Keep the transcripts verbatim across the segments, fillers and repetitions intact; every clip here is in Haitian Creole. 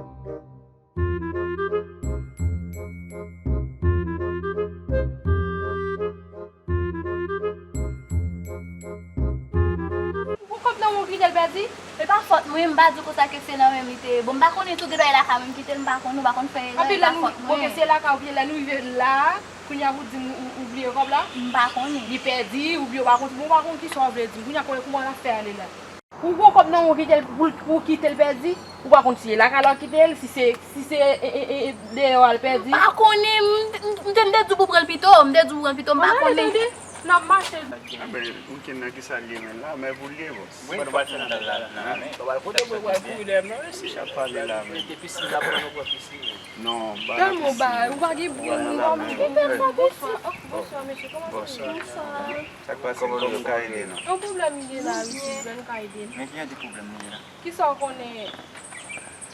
Ou kòb nan men w kite l pèdi? E pa fòt mwen, m pa di w konsa ke se nan men m li te ye. Bon, m pa konnen tou, gen bagay lakay mwen m kite l, m pa konnen, ou pa konn fè erè, e pa fòt mwen. Anpil lè nou, bon, ke se lakay ou, anpil lè nou rive la, kounye a pou di m ou, ou, ou bliye kòb la? M pa konnen. Li pèdi, oubyen ou pa konn, bon, ou pa konn kisa w vle di. Kounye a, kòman, kòman n ap fè ale la? Ou gon kòb nan men w kite l, pou, pou w kite l pèdi, ou pa konn si se lakay la w kite l, si se, si se, e, e, e, e, deyò a l pèdi. M pa konnen, m, m, m te, m te di w pou pran l pito, m te di w pou pran l pito, m pa konnen. N ap mache. Enben, m konn nan kisa l ye menm la, men pou l ye, bòs. Wi, fò nou pral fè nan la, nan la, men. Ou pral kote pou pral kouri dèyè m nan, mesye. Chak pale la, men. Mete pisin la pou nou pran pisin. Non, ba nan pisin. Tèlman ba, ou pa gen bri, ou pa gen bri. Bonswa, bonswa, mesye, kòman sa ye? Bonswa. Sa k pase? Kòman nou ka ede nou? Yon pwoblèm m gen la, wi, silvouplè, nou ka ede m? Men ki jan de pwoblèm nou gen la? Kisa w konnen?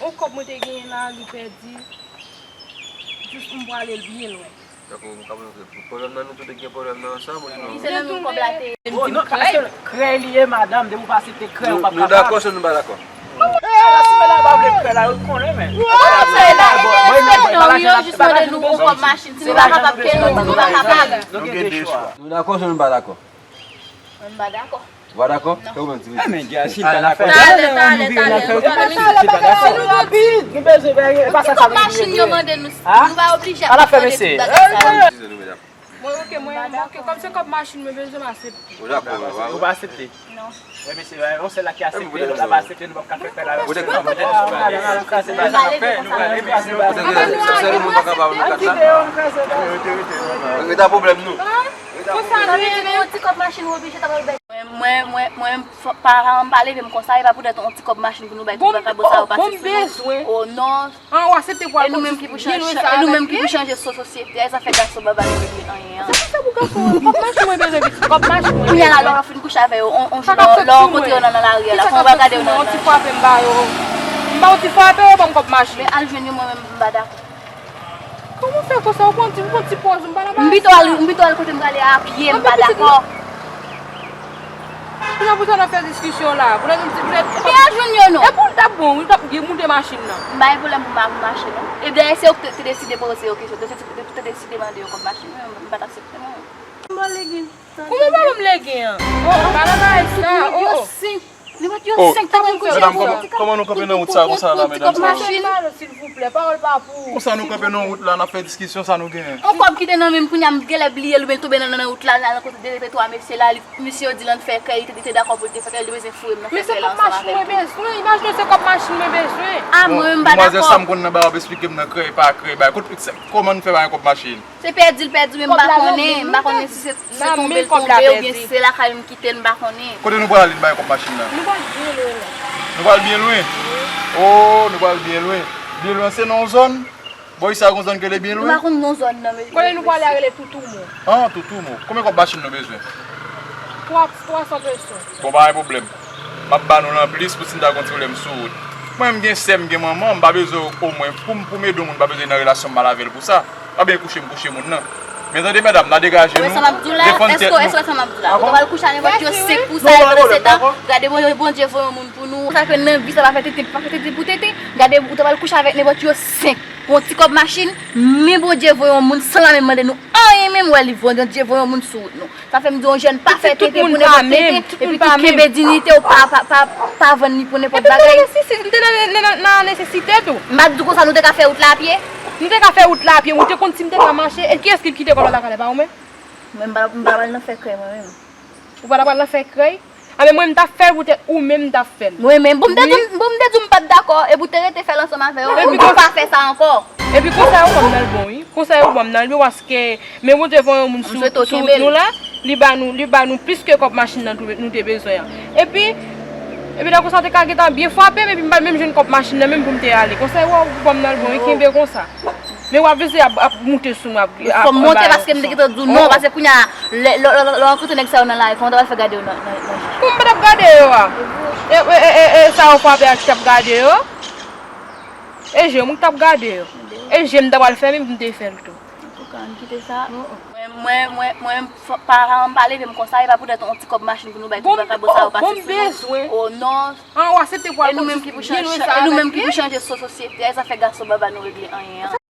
Yon kòb mwen te genyen la, li pèdi. Jis m prale l byen lwen. Dakò, m ka konprann. Pwoblèm nan, nou tou de gen pwoblèm nan ansanm, ou non? Se nan menm kòb la te ye. Oh, non, paske krèy li ye, madanm, depi w pa aksepte krèy, ou p ap kapab. Nou dakò, sou nou pa dakò. Ala si medam pa vle krèy la, yo konnen, men. Yo jis mande nou yon kòb machin, si nou pa kapab krèy, nou di nou pa kapab. Nou gen de chwa. Nou dakò, sou nou pa dakò. Mwen m pa dakò. Ou pa dakò? Non. E ou menm, Timoun? Ah, men, Jasil, pa dakò. Talè, talè, talè. Gen bezwen, men, e pa sa, sa vle di. Kòb machin yo mande nou, nou pa oblije ap mande tout bagay sa yo. Mwen, oke, mwen, mwen, oke, kòm se kòb machin mwen bezwen, m aksepte. Ou dakò, ou pa aksepte? Non. Wi, mesye, yon sèl la ki aksepte, lòt la pa aksepte, nou p ap ka fè fè la. Ou te, ou te, ou te, ou te, ou te, ou te, ou te, ou te, ou te, ou te, ou te, ou te, ou te, ou te, Konsa nou ye, men yon ti kòb machin ou oblije ta pral bay. Mwen, mwen, mwen, mwen, paran m pa leve m konsa, e pa poutèt yon ti kòb machin pou nou bay tout vakabon sa yo pase sou nou. Oh non. An, ou aksepte pou al kondui byen lwen sa avèk li? E nou menm ki pou chanje, e nou menm ki pou chanje so-, sosyete a, e sa fè gason baba yo regle anyen an. Se pou sa pou gason an, kòb machin mwen bezwen pitit, kòb machin mwen bezwen. Kounye a la, lè w fin kouche avè yo, on, on jou, lè w rankontre yo nan, nan lari a la, kòman w pral gade yo nan, nan. Yon ti frape m ba yo. M ba w ti frape, yo ban m kòb machin. Men al jwenn yo, mwen menm, m pa dakò. Kòman w fè konsa? Ou pran ti, ou pran ti pòz, m pa nan bagay sa. M pito al, m pito al kote m prale a pye, m pa dakò. Kounye a pou sa n ap fè diskisyon la. Pou lè nou di, pou lè. Ebyen, al jwenn yo non. E pou l t ap bon, wi, l t ap gen moute machin nan. M pa gen pwoblèm pou ma-, pou machin non. E dayè, se yo ki te, te deside poze yo kesyon, te, te, te, te deside mande yo kòb machin, mwen, m pa t aksepte non. M ba w legen. Kòman w pa ban m legen an? Oh, oh, pa nan bagay sa, oh, oh. Nenpòt yo senk ta pral kouche pou yon ti kòb, pou, pou, pou yon ti kòb machin. Silvouplè, pawòl pa pou ou. Konsa nou kanpe nan wout la, n ap fè diskisyon, sa nou genyen? Yon kòb ki te nan men m, kounye a m genlè bliye l oubyen l tonbe nan, nan, nan wout la, l al nan kote de, de twa mesye la, li, mesye yo di l ann fè krèy, li te, li te dakò pou l te fè krèy, li te bezwen foure m nan fè krèy la ansanm avè l. Men se kòb machin mwen bezwen, imajine w se kòb machin mwen bezwen. A, mwen menm m pa dakò. Demwazèl, sa m konn nan ba w ap esplike m nan krèy, pa krèy, bay. Kot, kòman n fè bay yon kòb machin? Se pèdi l pèdi, men m pa konnen, m pa konnen si se, se tonbe l tonbe, oubyen si se lakay m kite l, m pa konnen. Kote nou prale, n bay kòb machin nan? Nou pral byen lwen la. Nou pral byen lwen? Oh, nou pral byen lwen. Byen lwen, se nan yon zòn? Bò isit a gon zòn ki rele byen lwen? M pa konn non zòn nan, men. Kote nou prale a rele Toutoumo. Ah, Toutoumo. Konbyen kòb machin nou bezwen? Twa, twa san peso. Bon, pa gen pwoblèm. M ap ba nou l anplis pou si n ta gon ti pwoblèm sou wout. Mwen, m gen sè, m gen manman, m pa bezwen omwen pou m, pou m ede yon moun, m pa bezwen nan relasyon mal avè l pou sa. Pa byen kouche m kouche moun nan. Men tande medam, n a degaje nou, defann tèt nou. Èske w wè sa m ap di w la? Ou ta pral kouche a nenpòt yo senk pou sa, e pandan se tan, gade Bondye, Bondye voye yon moun pou nou. Sa ke nan vi sa pa fè tenten, pa fè tenten pou tenten. Gade, ou ta pral kouche avèk nenpòt yo senk. Pou yon ti kòb machin, men Bondye voye yon moun san l pa menm mande nou anyen menm, wè li voye, Bondye voye yon moun sou wout nou. Sa fè m di yon jèn pa fè tenten pou nenpòt tenten, epi tou kenbe diyite w, pa, pa, pa, pa vann li pou nenpòt bagay. Epi m te nan nesesite, m te nan, nan, nan nesesite tou. M pa t di w konsa nou te ka fè wout la apye? Nou te ka fè wout la apye, ou te konn si m te ka mache, e kiyès ki kite kòb la lakay la, pa ou menm? Mwen, m pa, m pa pral nan fè krèy mwen menm. Ou pa t ap pral nan fè krèy? A, men mwen, m t ap fè l poutèt ou menm, m t ap fè l. Mwen menm, bon, m te di w, bon, m te di w m pa t dakò, epi w te rete fè l ansanm avè yo, ou di w pa fè sa ankò. Epi konsa yo ban m nan l bon, wi. Konsa yo ban m nan l bon, paske men Bondye voye yon moun sou, sou wout nou la, li ba nou, li ba nou plis ke kòb machin nan nou te bezwen an. Epi, epi lè konsa te ka gentan byen frape m, epi m pa t menm jwenn kòb machin nan menm pou m te ale. Konsa yo ban m nan l bon, wi, kenbe konsa. Men w ap veze ap, ap moute sou mwen, ap, ap anba yo konsa. Fò m monte paske m te gentan di w non, paske kounye a, lè, lè, lè, lè w rankontre nèg sa yo nan lari, kòman w ta pral fè gade yo nan, nan, nan je? Kòman m pa t ap gade yo a? E, e, e, e, e sa yo frape a ki t ap gade yo? E je m ki t ap gade yo. E je m ta pral fèmen pou m te fè l tou. Antouka, ann kite sa. Mwen, mwen, mwen, paran m pa leve m konsa, e pa poutèt yon ti kòb machin pou nou bay tout vakabon sa yo pase sou nou. O non. An, ou aksepte pou E nou menm ki pou chanje, e nou menm ki pou chanje so- sosyete a, e zafè gason baba nou regle anyen an.